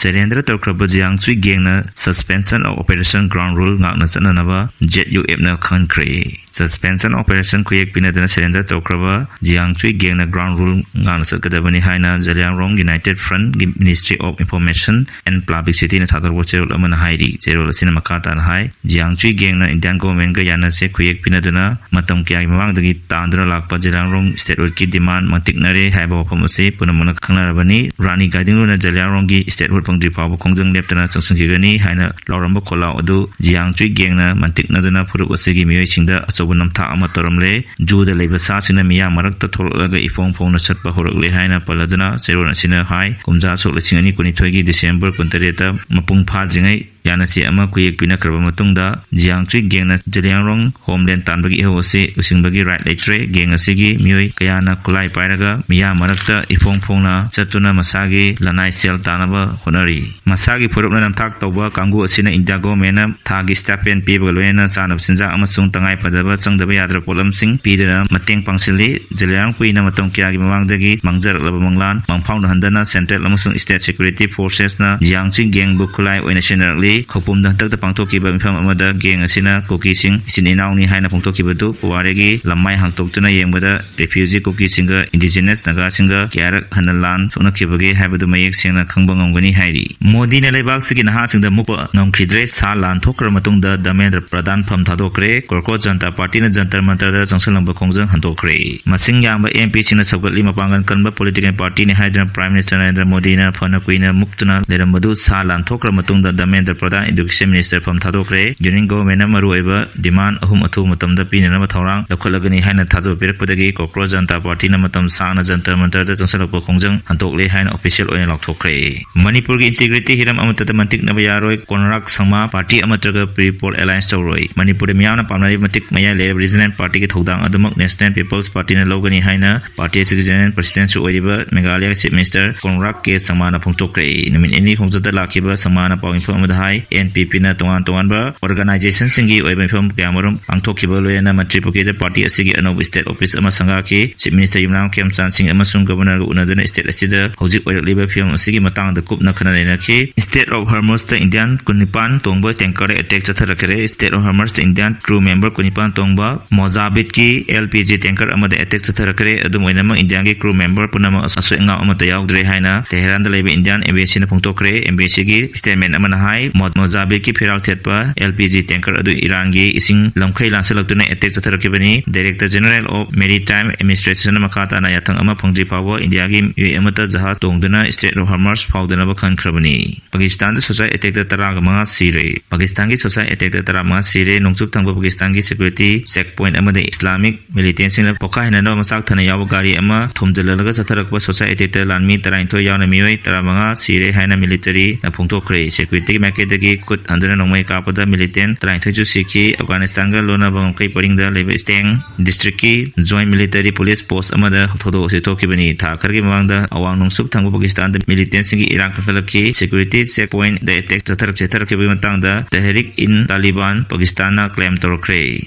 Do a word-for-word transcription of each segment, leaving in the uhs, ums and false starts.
surrender ꯇꯧꯈ꯭ꯔꯕ ꯖꯤꯌꯥꯡꯆꯨꯏ ꯒꯦꯡꯅ Suspension of Operation Ground Rule ꯉꯥꯛꯅ ꯆꯠꯅꯅꯕ Z U F ꯅ ꯈꯪꯍꯟꯈ꯭ꯔꯦ꯫ Suspension Operation ꯈꯨꯌꯦꯛ ꯄꯤꯅꯗꯨꯅ surrender ꯇꯧꯈ꯭ꯔꯕ ꯖꯤꯌꯥꯡꯆꯨꯏ ꯒꯦꯡꯅ Ground Rule ꯉꯥꯛꯅ ꯆꯠꯀꯗꯕꯅꯤ ꯍꯥꯏꯅ ꯖꯂꯤꯌꯥꯡꯔꯣꯡ United Front ꯒꯤ Ministry of Information and Publicity ꯅ ꯊꯥꯗꯣꯔꯛꯄ ꯆꯦꯔꯣꯜ ꯑꯃꯅ ꯍꯥꯏꯔꯤ꯫ ꯆꯦꯔꯣꯜ ꯑꯁꯤꯅ ꯃꯈꯥ ꯇꯥꯅ ꯍꯥꯏ, ꯖꯤꯌꯥꯡꯆꯨꯏ ꯒꯦꯡꯅ Indian government ꯀ ꯌꯥꯅꯁꯦ ꯈꯨꯌꯦꯛ ꯄꯤꯅꯗꯨꯅ ꯃꯇꯝ ꯀꯌꯥꯒꯤ ꯃꯃꯥꯡꯗꯒꯤ ꯇꯥꯟꯗꯨꯅ ꯂꯥꯛꯄ ꯖꯂꯤꯌꯥꯡꯔꯣꯡ statehood ꯀꯤ demand ꯃꯟꯇꯤꯛꯅꯔꯦ ꯍꯥꯏꯕ ꯋꯥꯐꯝ ꯑꯁꯤ ꯄꯨꯝꯅꯃꯛꯅ ꯈꯪꯅꯔꯕꯅꯤ꯫ ꯔꯥꯅꯤ ꯒꯥꯏꯗꯤꯡꯂꯨꯅ ꯖꯂꯤꯌꯥꯡꯔꯣꯡꯒꯤ statehood ꯐꯪꯗ꯭ꯔꯤ ꯐꯥꯎꯕ ꯈꯣꯡꯖꯪ ꯂꯦꯞꯇꯅ ꯆꯪꯁꯤꯟꯈꯤꯒꯅꯤ ꯍꯥꯏꯅ ꯂꯥꯎꯔꯝꯕ ꯈꯣꯜꯂꯥꯎ ꯑꯗꯨ ꯖꯤꯌꯥꯡꯆꯨꯏ ꯒꯦꯡꯅ ꯃꯟꯇꯤꯛꯅꯗꯨꯅ ꯐꯨꯔꯨꯞ ꯑꯁꯤꯒꯤ ꯃꯤꯑꯣꯏꯁꯤꯡꯗ ꯑꯆꯧꯕ ꯅꯝꯊꯥꯛ ꯑꯃ ꯇꯧꯔꯝꯂꯦ꯫ ꯖꯨꯗ ꯂꯩꯕ ꯁꯥꯁꯤꯡꯅ ꯃꯤꯌꯥꯝ ꯃꯔꯛꯇ ꯊꯣꯛꯂꯛꯂꯒ ꯏꯐꯣꯡ ꯐꯣꯡꯅ ꯆꯠꯄ ꯍꯧꯔꯛꯂꯦ ꯍꯥꯏꯅ ꯄꯜꯂꯗꯨꯅ ꯆꯦꯔꯣꯜ ꯑꯁꯤꯅ ꯍꯥꯏ, ꯀꯨꯝꯖꯥ ꯁꯣꯛ ꯂꯤꯁꯤꯡ ꯑꯅꯤ ꯀꯨꯟꯅꯤꯊꯣꯏꯒꯤ December ꯀꯨꯟꯇꯔꯦꯠꯇ ꯃꯄꯨꯡ ꯐꯥꯗ꯭ꯔꯤꯉꯩ ꯌꯥꯅꯁꯤ ꯑꯃ ꯈꯨꯌꯦꯛ ꯄꯤꯅꯈ꯭ꯔꯕ ꯃꯇꯨꯡꯗ, ꯖꯤꯌꯥꯡꯆꯨꯏ ꯒꯦꯡꯅ ꯖꯂꯤꯌꯥꯡꯔꯣꯡ homeland ꯇꯥꯟꯕꯒꯤ ꯏꯍꯧ ꯑꯁꯤ ꯂꯨꯆꯤꯡꯕꯒꯤ right ꯂꯩꯇ꯭ꯔꯦ꯫ ꯒꯦꯡ ꯑꯁꯤꯒꯤ ꯃꯤꯑꯣꯏ ꯀꯌꯥꯅ ꯈꯨꯠꯂꯥꯏ ꯄꯥꯏꯔꯒ ꯃꯤꯌꯥꯝ ꯃꯔꯛꯇ ꯏꯐꯣꯡ ꯐꯣꯡꯅ ꯆꯠꯇꯨꯅ ꯃꯁꯥꯒꯤ ꯂꯅꯥꯏ ꯁꯦꯜ ꯇꯥꯅꯕ ꯍꯣꯠꯅꯔꯤ꯫ ꯃꯁꯥꯒꯤ ꯐꯨꯔꯨꯞꯅ ꯅꯝꯊꯥꯛ ꯇꯧꯕ ꯀꯥꯡꯕꯨ ꯑꯁꯤꯅ India government ꯅ ꯊꯥꯒꯤ stipend ꯄꯤꯕꯒ ꯂꯣꯏꯅꯅ ꯆꯥꯅꯕ ꯆꯤꯟꯖꯥꯛ ꯑꯃꯁꯨꯡ ꯇꯉꯥꯏ ꯐꯗꯕ ꯆꯪꯗꯕ ꯌꯥꯗ꯭ꯔꯕ ꯄꯣꯠꯂꯝꯁꯤꯡ ꯄꯤꯗꯨꯅ ꯃꯇꯦꯡ ꯄꯥꯡꯁꯤꯜꯂꯤ꯫ ꯖꯂꯤꯌꯥꯡꯔꯣꯡ ꯀꯨꯏꯅ ꯃꯇꯝ ꯀꯌꯥꯒꯤ ꯃꯃꯥꯡꯗꯒꯤ ꯃꯥꯡꯖꯔꯛꯂꯕ ꯃꯪꯂꯥꯟ ꯃꯪꯐꯥꯎꯅꯍꯟꯗꯅ central ꯑꯃꯁꯨꯡ state security forces ꯅ ꯖꯤꯌꯥꯡꯆꯨꯏ ꯒꯦꯡꯕꯨ ꯈꯨꯠꯂꯥꯏ ꯑꯣꯏꯅ ꯁꯤꯖꯤꯟꯅꯔꯛꯂꯤ꯫ ꯈꯧꯄꯨꯝꯗ ꯍꯟꯗꯛꯇ ꯄꯥꯡꯊꯣꯛꯈꯤꯕ ꯃꯤꯐꯝ ꯑꯃꯗ ꯒꯦꯡ ꯑꯁꯤꯅ ꯀꯨꯀꯤꯁꯤꯡ ꯏꯆꯤꯟ ꯏꯅꯥꯎꯅꯤ ꯍꯥꯏꯅ ꯐꯣꯡꯗꯣꯛꯈꯤꯕꯗꯨ ꯄꯨꯋꯥꯔꯤꯒꯤ ꯂꯃꯥꯏ ꯍꯥꯡꯗꯣꯛꯇꯨꯅ ꯌꯦꯡꯕꯗ refugee ꯀꯨꯀꯤꯁꯤꯡꯒ indigenous ꯅꯥꯒꯥꯁꯤꯡꯒ ꯀꯌꯥꯔꯛ ꯍꯟꯅ ꯂꯥꯟ ꯁꯣꯛꯅꯈꯤꯕꯒꯦ ꯍꯥꯏꯕꯗꯨ ꯃꯌꯦꯛ ꯁꯦꯡꯅ ꯈꯪꯕ ꯉꯝꯒꯅꯤ ꯍꯥꯏꯔꯤ꯫ ꯃꯣꯗꯤꯅ ꯂꯩꯕꯥꯛꯁꯤꯒꯤ ꯅꯍꯥꯁꯤꯡꯗ ꯃꯨꯛꯄ ꯉꯝꯈꯤꯗ꯭ꯔꯦ꯫ ꯁꯥ ꯂꯥꯟ ꯊꯣꯛꯈ꯭ꯔ ꯃꯇꯨꯡꯗ ꯙꯔꯃꯦꯟꯗ꯭ꯔ ꯄ꯭ꯔꯙꯥꯟ ꯐꯝ ꯊꯥꯗꯣꯛꯈ꯭ꯔꯦ꯫ ꯀꯣꯀ꯭ꯔꯣꯆ ꯖꯅꯇꯥ ꯄꯥꯔꯇꯤꯅ ꯖꯟꯇꯔ ꯃꯟꯇꯔꯗ ꯆꯪꯁꯤꯜꯂꯝꯕ ꯈꯣꯡꯖꯪ ꯍꯟꯗꯣꯛꯈ꯭ꯔꯦ꯫ ꯃꯁꯤꯡ ꯌꯥꯝꯕ M P ꯁꯤꯡꯅ ꯁꯧꯒꯠꯂꯤ꯫ ꯃꯄꯥꯡꯒꯜ ꯀꯟꯕ political party ꯅꯤ ꯍꯥꯏꯗꯨꯅ Prime Minister ꯅꯔꯦꯟꯗ꯭ꯔ ꯃꯣꯗꯤꯅ ꯐꯅ ꯀꯨꯏꯅ ꯃꯨꯛꯇꯨꯅ ꯂꯩꯔꯝꯕꯗꯨ ꯁꯥ ꯂꯥꯟ ꯊꯣꯛꯈ꯭ꯔ ꯃꯇꯨꯡꯗ ꯙꯔꯃꯦꯟꯗ꯭ꯔ ꯄ꯭ꯔꯙꯥꯟ education minister ꯐꯝ ꯊꯥꯗꯣꯛꯈ꯭ꯔꯦ꯫ Union government ꯅ ꯃꯔꯨꯑꯣꯏꯕ demand ꯑꯍꯨꯝ ꯑꯊꯨꯕ ꯃꯇꯝꯗ ꯄꯤꯅꯅꯕ ꯊꯧꯔꯥꯡ ꯂꯧꯈꯠꯂꯒꯅꯤ ꯍꯥꯏꯅ ꯊꯥꯖꯕ ꯄꯤꯔꯛꯄꯗꯒꯤ ꯀꯣꯀ꯭ꯔꯣꯆ ꯖꯅꯇꯥ ꯄꯥꯔꯇꯤꯅ ꯃꯇꯝ ꯁꯥꯡꯅ ꯖꯟꯇꯔ ꯃꯟꯇꯔꯗ ꯆꯪꯁꯤꯜꯂꯛꯄ ꯈꯣꯡꯖꯪ ꯍꯟꯗꯣꯛꯂꯦ ꯍꯥꯏꯅ official ꯑꯣꯏꯅ ꯂꯥꯎꯊꯣꯛꯈ꯭ꯔꯦ꯫ ꯃꯅꯤꯄꯨꯔꯒꯤ integrity ꯍꯤꯔꯝ ꯑꯃꯠꯇꯗ ꯃꯟꯇꯤꯛꯅꯕ ꯌꯥꯔꯣꯏ꯫ ꯀꯣꯅꯔꯥꯛ ꯁꯪꯃꯥ ꯄꯥꯔꯇꯤ ꯑꯃꯠꯇ꯭ꯔꯒ ꯄꯤꯄꯜ ꯑꯦꯂꯥꯏꯟꯁ ꯇꯧꯔꯣꯏ꯫ ꯃꯅꯤꯄꯨꯔꯗ ꯃꯤꯌꯥꯝꯅ ꯄꯥꯝꯅꯔꯤꯕ ꯃꯇꯤꯛ ꯃꯌꯥꯏ ꯂꯩꯔꯕ regional ꯄꯥꯔꯇꯤꯒꯤ ꯊꯧꯗꯥꯡ ꯑꯗꯨꯃꯛ National People's Party ꯅ ꯂꯧꯒꯅꯤ ꯍꯥꯏꯅ ꯄꯥꯔꯇꯤ ꯑꯁꯤꯒꯤ general president ꯁꯨ ꯑꯣꯏꯔꯤꯕ ꯃꯦꯘꯥꯂꯌꯥꯒꯤ chief minister ꯀꯣꯅꯔꯥꯛ ꯀꯦ ꯁꯪꯃꯥꯅ ꯐꯣꯡꯗꯣꯛꯈ꯭ꯔꯦ꯫ ꯅꯨꯃꯤꯠ ꯅꯤꯅꯤ ꯈꯣꯡꯆꯠꯇ ꯂꯥꯛꯈꯤꯕ ꯁꯪꯃꯥꯅ ꯄꯥꯎ ꯃꯤꯐꯝ ꯑꯃꯗ ꯍꯥꯏ, ꯑꯦꯟ ꯄꯤ ꯄꯤꯅ ꯇꯣꯉꯥꯟ ꯇꯣꯉꯥꯟꯕ organizationꯁꯤꯡꯒꯤ ꯑꯣꯏꯕ ꯃꯤꯐꯝ ꯀꯌꯥꯃꯔꯨꯝ ꯄꯥꯡꯊꯣꯛꯈꯤꯕ ꯂꯣꯏꯅꯅ ꯃꯟꯇ꯭ꯔꯤ ꯄꯨꯈ꯭ꯔꯤꯗ party ꯑꯁꯤꯒꯤ ꯑꯅꯧꯕ state office ꯑꯃ ꯁꯪꯒꯥꯈꯤ꯫ Chief Minister ꯌꯨꯝꯅꯥꯝ ꯈꯦꯝꯆꯥꯟ ꯁꯤꯡ ꯑꯃꯁꯨꯡ Governorꯒ ꯎꯅꯗꯨꯅ state ꯑꯁꯤꯗ ꯍꯧꯖꯤꯛ ꯑꯣꯏꯔꯛꯂꯤꯕ ꯐꯤꯕꯝ ꯑꯁꯤꯒꯤ ꯃꯇꯥꯡꯗ ꯀꯨꯞꯅ ꯈꯟꯅ ꯅꯩꯅꯈꯤ꯫ Strait of Hormuzꯇ Indian ꯀꯨꯟꯅꯤꯄꯥꯟ ꯇꯣꯡꯕ tankerꯗ attack ꯆꯠꯊꯔꯛꯈ꯭ꯔꯦ꯫ Strait of Hormuzꯇ Indian crew member ꯀꯨꯟꯅꯤꯄꯥꯟ ꯇꯣꯡꯕ Mozambiqueꯀꯤ L P G tanker ꯑꯃꯗ attack ꯆꯠꯊꯔꯛꯈ꯭ꯔꯦ꯫ ꯑꯗꯨꯝ ꯑꯣꯏꯅꯃꯛ, Indiaꯒꯤ crew member ꯄꯨꯝꯅꯃꯛ ꯑꯁꯣꯏ ꯑꯉꯥꯝ ꯑꯃꯠꯇ ꯌꯥꯎꯗ꯭ꯔꯦ ꯍꯥꯏꯅ ꯇꯦꯍꯔꯥꯟꯗ ꯂꯩꯕ Indian Embassyꯅ ꯐꯣꯡꯗꯣꯛꯈ꯭ꯔꯦ꯫ Embassyꯒꯤ statement ꯑꯃꯅ ꯍꯥꯏ, ꯃꯣ-, Mozambiqueꯀꯤ ꯐꯤꯔꯥꯜ ꯊꯦꯠꯄ L P G tanker ꯑꯗꯨ ꯏꯔꯥꯟꯒꯤ ꯏꯁꯤꯡ ꯂꯝꯈꯩ ꯂꯥꯟꯁꯤꯜꯂꯛꯇꯨꯅ attack ꯆꯠꯊꯔꯛꯈꯤꯕꯅꯤ꯫ Director General of Maritime Administrationꯅ ꯃꯈꯥ ꯇꯥꯅ ꯌꯥꯊꯪ ꯑꯃ ꯐꯪꯗ꯭ꯔꯤ ꯐꯥꯎꯕ Indiaꯒꯤ ꯃꯤꯑꯣꯏ ꯑꯃꯠꯇ ꯖꯍꯥꯖ ꯇꯣꯡꯗꯨꯅ Strait of Hormuz ꯐꯥꯎꯗꯅꯕ ꯈꯟꯈ꯭ꯔꯕꯅꯤ꯫ ꯄꯥꯀꯤꯁꯇꯥꯟꯗ suicide attackꯇ ꯇꯔꯥꯃꯉꯥ ꯁꯤꯔꯦ꯫ ꯄꯥꯀꯤꯁꯇꯥꯟꯒꯤ suicide attackꯇ ꯇꯔꯥꯃꯉꯥ ꯁꯤꯔꯦ꯫ ꯅꯣꯡꯆꯨꯞ ꯊꯪꯕ ꯄꯥꯀꯤꯁꯇꯥꯟꯒꯤ security checkpoint ꯑꯃꯗ Islamic militantꯁꯤꯡꯅ ꯄꯣꯈꯥꯏꯍꯟꯅꯅꯕ ꯃꯆꯥꯛ ꯊꯟꯅ ꯌꯥꯎꯕ ꯒꯥꯔꯤ ꯑꯃ ꯊꯣꯝꯖꯤꯜꯂꯒ ꯆꯠꯊꯔꯛꯄ suicide attackꯇ ꯂꯥꯟꯃꯤ ꯇꯔꯥꯅꯤꯊꯣꯏ ꯌꯥꯎꯅ ꯃꯤꯑꯣꯏ ꯇꯔꯥꯃꯉꯥ ꯁꯤꯔꯦ ꯍꯥꯏꯅ militaryꯅ ꯐꯣꯡꯗꯣꯛꯈ꯭ꯔꯦ꯫ Securityꯒꯤ ꯃꯥꯏꯀꯩꯗꯒꯤ ꯈꯨꯠ ꯍꯟꯗꯨꯅ ꯅꯣꯡꯃꯩ ꯀꯥꯞꯄꯗ militant ꯇꯔꯥꯅꯤꯊꯣꯏꯁꯨ ꯁꯤꯈꯤ꯫ ꯑꯐꯒꯥꯅꯤꯁꯇꯥꯟꯒ ꯂꯣꯟꯅꯕ ꯉꯝꯈꯩ ꯄꯔꯤꯡꯗ ꯂꯩꯕ ꯁ꯭ꯇꯦꯡ districtꯀꯤ joint military police post ꯑꯃꯗ ꯊꯧꯗꯣꯛ ꯑꯁꯤ ꯊꯣꯛꯈꯤꯕꯅꯤ꯫ ꯊꯥ ꯈꯔꯒꯤ ꯃꯃꯥꯡꯗ ꯑꯋꯥꯡ ꯅꯣꯡꯆꯨꯞ ꯊꯪꯕ ꯄꯥꯀꯤꯁꯇꯥꯟꯗ militantꯁꯤꯡꯒꯤ ꯏꯔꯥꯡ ꯀꯟꯈꯠꯂꯛꯈꯤ꯫ Security checkpointꯗ attack ꯆꯠꯊꯔꯛ-, ꯆꯠꯊꯔꯛꯈꯤꯕꯒꯤ ꯃꯇꯥꯡꯗ Tehrik-in-Taliban ꯄꯥꯀꯤꯁꯇꯥꯟꯅ claim ꯇꯧꯔꯛꯈ꯭ꯔꯦ꯫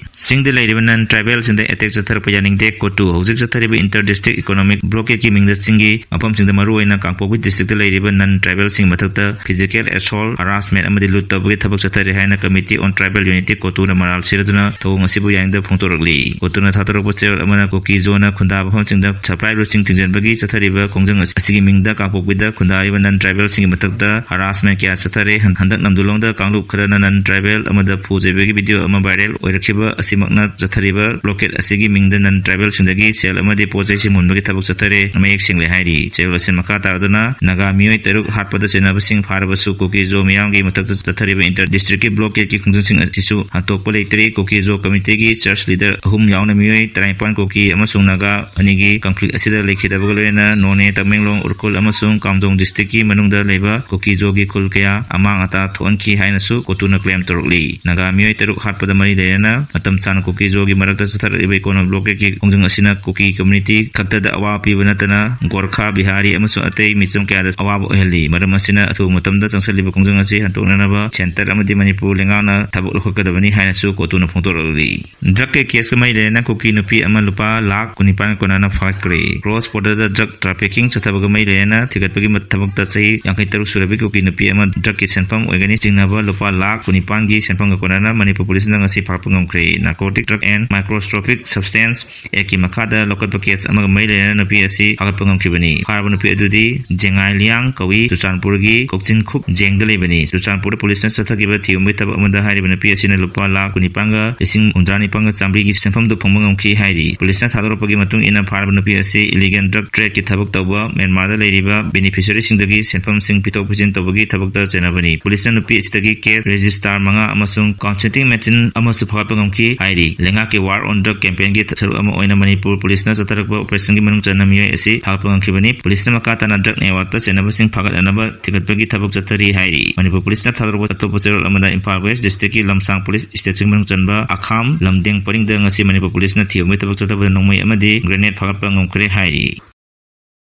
ꯆꯤꯡꯗ ꯂꯩꯔꯤꯕ non tribalꯁꯤꯡꯗ attack ꯆꯠꯊꯔꯛꯄ ꯌꯥꯅꯤꯡꯗꯦ꯫ ꯀꯣꯇꯨ, ꯍꯧꯖꯤꯛ ꯆꯠꯊꯔꯤꯕ inter district economic blockadeꯀꯤ ꯃꯤꯡꯗ ꯆꯤꯡꯒꯤ ꯃꯐꯝꯁꯤꯡꯗ, ꯃꯔꯨꯑꯣꯏꯅ ꯀꯥꯡꯄꯣꯛꯄꯤ districtꯇ ꯂꯩꯔꯤꯕ non tribalꯁꯤꯡꯒꯤ ꯃꯊꯛꯇ physical assault, harassment ꯑꯃꯗꯤ ꯂꯨꯠ ꯇꯧꯕꯒꯤ ꯊꯕꯛ ꯆꯠꯊꯔꯤ ꯍꯥꯏꯅ Committee on Tribal Unity ꯀꯣꯇꯨꯅ ꯃꯔꯥꯜ ꯁꯤꯔꯗꯨꯅ ꯊꯧꯑꯣꯡ ꯑꯁꯤꯕꯨ ꯌꯥꯅꯤꯡꯗꯕ ꯐꯣꯡꯗꯣꯔꯛꯂꯤ꯫ ꯀꯣꯇꯨꯅ ꯊꯥꯗꯣꯔꯛꯄ ꯆꯦꯔꯣꯜ ꯑꯃꯅ ꯀꯨꯀꯤ ꯖꯣꯅ ꯈꯨꯟꯗꯥꯕ ꯃꯐꯝꯁꯤꯡꯗ supply roadꯁꯤꯡ ꯊꯤꯡꯖꯤꯟꯕꯒꯤ ꯆꯠꯊꯔꯤꯕ ꯈꯣꯡꯖꯪ ꯑꯁꯤꯒꯤ ꯃꯤꯡꯗ ꯀꯥꯡꯄꯣꯛꯄꯤꯗ ꯈꯨꯟꯗꯥꯔꯤꯕ non tribalꯁꯤꯡꯒꯤ ꯃꯊꯛꯇ harassment ꯀꯌꯥ ꯆꯠꯊꯔꯦ꯫ ꯍꯟ-, ꯍꯟꯗꯛ ꯅꯝꯗꯨꯂꯣꯡꯗ ꯀꯥꯡꯂꯨꯞ ꯈꯔꯅ non tribal ꯑꯃꯗ ꯐꯨ ꯆꯩꯕꯒꯤ video ꯑꯃ viral ꯑꯣꯏꯔꯛꯈꯤꯕ ꯑꯁꯤꯃꯛꯅ ꯆꯠꯊꯔꯤꯕ blockade ꯑꯁꯤꯒꯤ ꯃꯤꯡꯗ non tribalꯁꯤꯡꯗꯒꯤ ꯁꯦꯜ ꯑꯃꯗꯤ ꯄꯣꯠ ꯆꯩꯁꯤꯡ ꯃꯨꯟꯕꯒꯤ ꯊꯕꯛ ꯆꯠꯊꯔꯦ ꯃꯌꯦꯛ ꯁꯦꯡꯂꯦ ꯍꯥꯏꯔꯤ꯫ ꯆꯦꯔꯣꯜ ꯑꯁꯤꯅ ꯃꯈꯥ ꯇꯥꯔꯗꯨꯅ ꯅꯥꯒꯥ ꯃꯤꯑꯣꯏ ꯇꯔꯨꯛ ꯍꯥꯠꯄꯗ ꯆꯤꯡꯅꯕꯁꯤꯡ ꯐꯥꯔꯕꯁꯨ ꯀꯨꯀꯤ ꯖꯣ ꯃꯤꯌꯥꯝꯒꯤ ꯃꯊꯛꯇ ꯆꯠꯊꯔꯤꯕ inter districtꯀꯤ blockadeꯀꯤ ꯈꯣꯡꯖꯪꯁꯤꯡ ꯑꯁꯤꯁꯨ ꯍꯟꯇꯣꯛꯄ ꯂꯩꯇ꯭ꯔꯤ꯫ ꯀꯨꯀꯤ ꯖꯣ committeeꯒꯤ church leader ꯑꯍꯨꯝ ꯌꯥꯎꯅ ꯃꯤꯑꯣꯏ ꯇꯔꯥꯅꯤꯄꯥꯟ ꯀꯨꯀꯤ ꯑꯃꯁꯨꯡ ꯅꯥꯒꯥ ꯑꯅꯤꯒꯤ conflict ꯑꯁꯤꯗ ꯂꯩꯈꯤꯗꯕꯒ ꯂꯣꯏꯅꯅ ꯅꯣꯅꯦ, ꯇꯃꯦꯡꯂꯣꯡ, ꯎꯈ꯭ꯔꯨꯜ ꯑꯃꯁꯨꯡ ꯀꯥꯝꯖꯣꯡ districtꯀꯤ ꯃꯅꯨꯡꯗ ꯂꯩꯕ ꯀꯨꯀꯤ ꯖꯣꯒꯤ ꯈꯨꯜ ꯀꯌꯥ ꯑꯃꯥꯡ ꯑꯇꯥ ꯊꯣꯛꯍꯟꯈꯤ ꯍꯥꯏꯅꯁꯨ ꯀꯣꯇꯨꯅ claim ꯇꯧꯔꯛꯂꯤ꯫ ꯅꯥꯒꯥ ꯃꯤꯑꯣꯏ ꯇꯔꯨꯛ ꯍꯥꯠꯄꯗ ꯃꯔꯤ ꯂꯩꯅꯅ ꯃꯇꯝ ꯆꯥꯅ ꯀꯨꯀꯤ ꯖꯣꯒꯤ ꯃꯔꯛꯇ ꯆꯠꯊꯔꯛꯂꯤꯕ economic blockadeꯀꯤ ꯈꯣꯡꯖꯪ ꯑꯁꯤꯅ ꯀꯨꯀꯤ community ꯈꯛꯇꯗ ꯑꯋꯥꯕ ꯄꯤꯕ ꯅꯠꯇꯅ ꯒꯣꯔꯈꯥ, ꯕꯤꯍꯥꯔꯤ ꯑꯃꯁꯨꯡ ꯑꯇꯩ ꯃꯤꯆꯝ ꯀꯌꯥꯗ ꯑꯋꯥꯕ ꯑꯣꯏꯍꯜꯂꯤ꯫ ꯃꯔꯝ ꯑꯁꯤꯅ ꯑꯊꯨꯕ ꯃꯇꯝꯗ ꯆꯪꯁꯤꯜꯂꯤꯕ ꯈꯣꯡꯖꯪ ꯑꯁꯤ ꯍꯟꯗꯣꯛꯅ ꯐꯒꯠꯅꯕ ꯁꯦꯟꯇꯔ ꯑꯃꯗꯤ ꯃꯅꯤꯄꯨꯔ ꯂꯩꯉꯥꯛꯅ ꯊꯕꯛ ꯂꯧꯈꯠꯀꯗꯕꯅꯤ ꯍꯥꯏꯅꯁꯨ ꯀꯣꯇꯨꯅ ꯐꯣꯡꯗꯣꯔꯛꯂꯤ꯫ ꯗ꯭ꯔꯒꯀꯤ ꯀꯦꯁꯀ ꯃꯔꯤ ꯂꯩꯅꯅ ꯀꯨꯀꯤ ꯅꯨꯄꯤ ꯑꯃ ꯂꯨꯄꯥ ꯂꯥꯈ ꯀꯨꯟꯅꯤꯄꯥꯟ ꯀꯣꯟꯅꯅ ꯐꯥꯒꯠꯈ꯭ꯔꯦ꯫ ꯀ꯭ꯔꯣꯁ ꯕꯣꯔꯗꯔꯗ ꯗ꯭ꯔꯒ ꯇ꯭ꯔꯥꯐꯤꯀꯤꯡ ꯆꯠꯊꯕꯒ ꯃꯔꯤ ꯂꯩꯅꯅ ꯊꯤꯒꯠꯄꯒꯤ ꯊꯕꯛꯇ ꯆꯍꯤ ꯌꯥꯡꯈꯩ ꯇꯔꯨꯛ ꯁꯨꯔꯕꯤ ꯀꯨꯀꯤ ꯅꯨꯄꯤ ꯑꯃ ꯗ꯭ꯔꯒꯀꯤ ꯁꯦꯟꯐꯝ ꯑꯣꯏꯒꯅꯤ ꯆꯤꯡꯅꯕ ꯂꯨꯄꯥ ꯂꯥꯈ ꯀꯨꯟꯅꯤꯄꯥꯟꯒꯤ ꯁꯦꯟꯐꯝꯒ ꯀꯣꯟꯅꯅ ꯃꯅꯤꯄꯨꯔ ꯄꯨꯂꯤꯁꯅ ꯉꯁꯤ ꯐꯥꯒꯠꯄ ꯉꯝꯈ꯭ꯔꯦ꯫ Narcotic Drug and Microscopic Substance Actꯀꯤ ꯃꯈꯥꯗ ꯂꯧꯈꯠꯄ ꯀꯦꯁ ꯑꯃꯒ ꯃꯔꯤ ꯂꯩꯅꯅ ꯅꯨꯄꯤ ꯑꯁꯤ ꯐꯥꯒꯠꯄ ꯉꯝꯈꯤꯕꯅꯤ꯫ ꯐꯥꯔꯕ ꯅꯨꯄꯤ ꯑꯗꯨꯗꯤ ꯖꯦꯡꯉꯥꯏ ꯂꯤꯌꯥꯡ ꯀꯧꯏ, ꯆꯨꯔꯆꯥꯟꯄꯨꯔꯒꯤ ꯀꯣꯛꯆꯤꯟꯈꯨꯞ ꯖꯦꯡꯗ ꯂꯩꯕꯅꯤ꯫ ꯆꯨꯔꯆꯥꯟꯄꯨꯔꯗ ꯄꯨꯂꯤꯁꯅ ꯆꯠꯊꯈꯤꯕ ꯊꯤꯍꯨꯝꯕꯒꯤ ꯊꯕꯛ ꯑꯃꯗ ꯍꯥꯏꯔꯤꯕ ꯅꯨꯄꯤ ꯑꯁꯤꯅ ꯂꯨꯄꯥ ꯂꯥꯈ ꯀꯨꯟꯅꯤꯄꯥꯟꯒ ꯂꯤꯁꯤꯡ ꯍꯨꯝꯗ꯭ꯔꯥ ꯅꯤꯄꯥꯟꯒ ꯆꯥꯃꯔꯤꯒꯤ ꯁꯦꯟꯐꯝꯗꯨ ꯐꯪꯕ ꯉꯝꯈꯤ ꯍꯥꯏꯔꯤ꯫ ꯄꯨꯂꯤꯁꯅ ꯊꯥꯗꯣꯔꯛꯄꯒꯤ ꯃꯇꯨꯡ ꯏꯟꯅ ꯐꯥꯔꯕ ꯅꯨꯄꯤ ꯑꯁꯤ ꯏꯂꯤꯒꯦꯜ ꯗ꯭ꯔꯒ ꯇ꯭ꯔꯦꯗꯀꯤ ꯊꯕꯛ ꯇꯧꯕ ꯃ꯭ꯌꯥꯟꯃꯥꯔꯗ ꯂꯩꯔꯤꯕ ꯕꯦꯅꯤꯐꯤꯁꯔꯤꯁꯤꯡꯗꯒꯤ ꯁꯦꯟꯐꯝꯁꯤꯡ ꯄꯤꯊꯣꯛ ꯄꯤꯁꯤꯟ ꯇꯧꯕꯒꯤ ꯊꯕꯛꯇ ꯆꯦꯟꯅꯕꯅꯤ꯫ ꯄꯨꯂꯤꯁꯅ ꯅꯨꯄꯤ ꯑꯁꯤꯗꯒꯤ ꯀꯦꯁ ꯔꯦꯖꯤꯁꯇꯥꯔ ꯃꯉꯥ ꯑꯃꯁꯨꯡ ꯀꯥꯎꯟꯁꯦꯟꯇꯤꯡ ꯃꯦꯆꯤꯟ ꯑꯃꯁꯨ ꯐꯥꯒꯠꯄ ꯉꯝꯈꯤ ꯍꯥꯏꯔꯤ꯫ ꯂꯩꯉꯥꯛꯀꯤ War on Drug campaignꯒꯤ ꯁꯔꯨꯛ ꯑꯃ ꯑꯣꯏꯅ ꯃꯅꯤꯄꯨꯔ ꯄꯨꯂꯤꯁꯅ ꯆꯠꯊꯔꯛꯄ ꯑꯣꯄꯔꯦꯁꯟꯒꯤ ꯃꯅꯨꯡ ꯆꯟꯅ ꯃꯤꯑꯣꯏ ꯑꯁꯤ ꯐꯥꯒꯠꯄ ꯉꯝꯈꯤꯕꯅꯤ꯫ ꯄꯨꯂꯤꯁꯅ ꯃꯈꯥ ꯇꯥꯅ ꯗ꯭ꯔꯒ ꯅꯦꯠꯋꯥꯔꯛꯇ ꯆꯦꯟꯅꯕꯁꯤꯡ ꯐꯥꯒꯠꯅꯅꯕ ꯊꯤꯒꯠꯄꯒꯤ ꯊꯕꯛ ꯆꯠꯊꯔꯤ ꯍꯥꯏꯔꯤ꯫ ꯃꯅꯤꯄꯨꯔ ꯄꯨꯂꯤꯁꯅ ꯊꯥꯗꯣꯔꯛꯄ ꯑꯇꯣꯞꯄ ꯆꯦꯔꯣꯜ ꯑꯃꯗ ꯏꯝꯐꯥꯜ ꯋꯦꯁ ꯗꯤꯁꯇ꯭ꯔꯤꯛꯀꯤ ꯂꯝꯁꯥꯡ ꯄꯨꯂꯤꯁ ꯁ꯭ꯇꯦꯁꯟ ꯃꯅꯨꯡ ꯆꯟꯕ ꯑꯈꯥꯝ ꯂꯝꯗꯦꯡ ꯄꯔꯤꯡꯗ ꯉꯁꯤ ꯃꯅꯤꯄꯨꯔ ꯄꯨꯂꯤꯁꯅ ꯊꯤꯍꯨꯝꯕꯒꯤ ꯊꯕꯛ ꯆꯠꯊꯕꯗ ꯅꯣꯡꯃꯩ ꯑꯃꯗꯤ ꯒ꯭ꯔꯦꯅꯦꯗ ꯐꯥꯒꯠꯄ ꯉꯝꯈ꯭ꯔꯦ ꯍꯥꯏꯔꯤ꯫